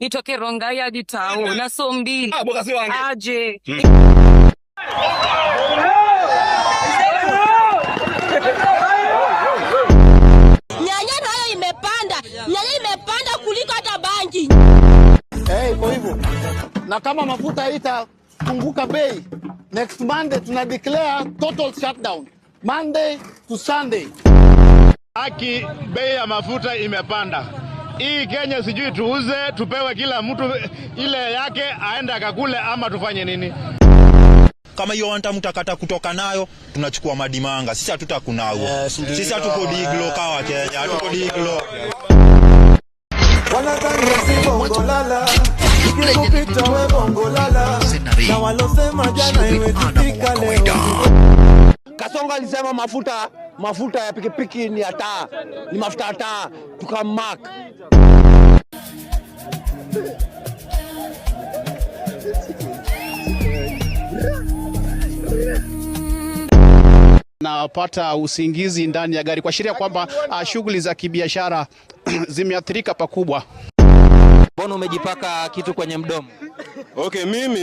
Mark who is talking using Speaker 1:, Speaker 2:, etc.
Speaker 1: Nitoke Rongai hadi tao na so 2.
Speaker 2: Ah, boka si wange.
Speaker 1: Aje.
Speaker 3: Nyanya nayo imepanda, nyanya imepanda kuliko hata bangi.
Speaker 4: Eh, iko hivyo. Na kama mafuta itapunguka bei, next Monday tuna declare total shutdown. Monday to Sunday.
Speaker 5: Haki, bei ya mafuta imepanda. Hii Kenya sijui tuuze tupewe kila mtu ile yake aende akakule ama tufanye nini?
Speaker 6: Kama hiyo wanta mtakata kutoka nayo, tunachukua madimanga. Sisi hatutakunao. Sisi hatuko diglo kawa Kenya, hatuko diglo.
Speaker 7: Wanadhani si bongo lala, ikikupita we bongo lala, na walosema jana iwezifika leo.
Speaker 8: Kasongo alisema mafuta ya pikipiki ni ya taa, ni mafuta ya taa, tukamark.
Speaker 9: Napata usingizi ndani ya gari kuashiria kwamba shughuli za kibiashara zimeathirika pakubwa.
Speaker 10: Mbona umejipaka kitu kwenye mdomo?
Speaker 11: Okay, mimi